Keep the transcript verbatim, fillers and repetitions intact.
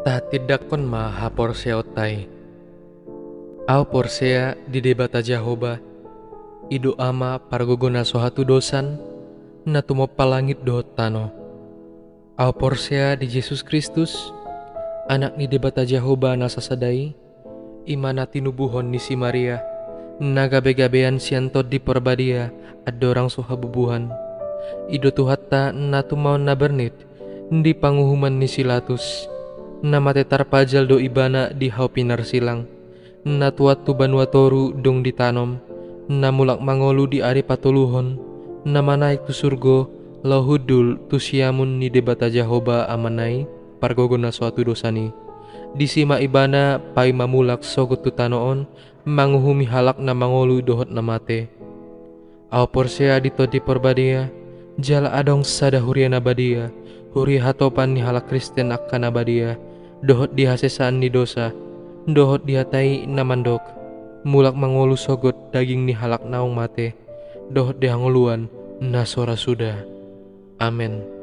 Tahatindangkon ma haporseaonta i. Ahu porsea di Debata Jahowa, i do Ama pargogo na so hatudosan, na tumompa langit dohot tano. Ahu porsea di Jesus Kristus, Anak ni Debata Jahowa na sasada i, i ma na tinubuhon ni si Maria, na gabegabean sian Tondi Parbadia, andorang so habubuhan. I do Tuhanta na tumaon na bernit di panguhuman ni si Latus, na mate tarpajal do Ibana di hau pinarsilang, na tuat tu banua toru dung ditanom, na mulak mangolu di ari patoluhon, na manaek tu surgo, laho hundul tu siamun ni Debata Jahowa Amana i, pargogo na so hatudosan i. Disi ma Ibana paima mulak sogot tu tano on, manguhumi halak na mangolu dohot na mate. Ahu porsea di Tondi Parbadia, jala adong sada huria na badia, huria hatopan ni halak Kristen angka na badia, dohot di hasesaan ni dosa, dohot di hata i na mandok, mulak mangolu sogot daging ni halak naung mate, dohot di hangoluan na so ra suda. Amen.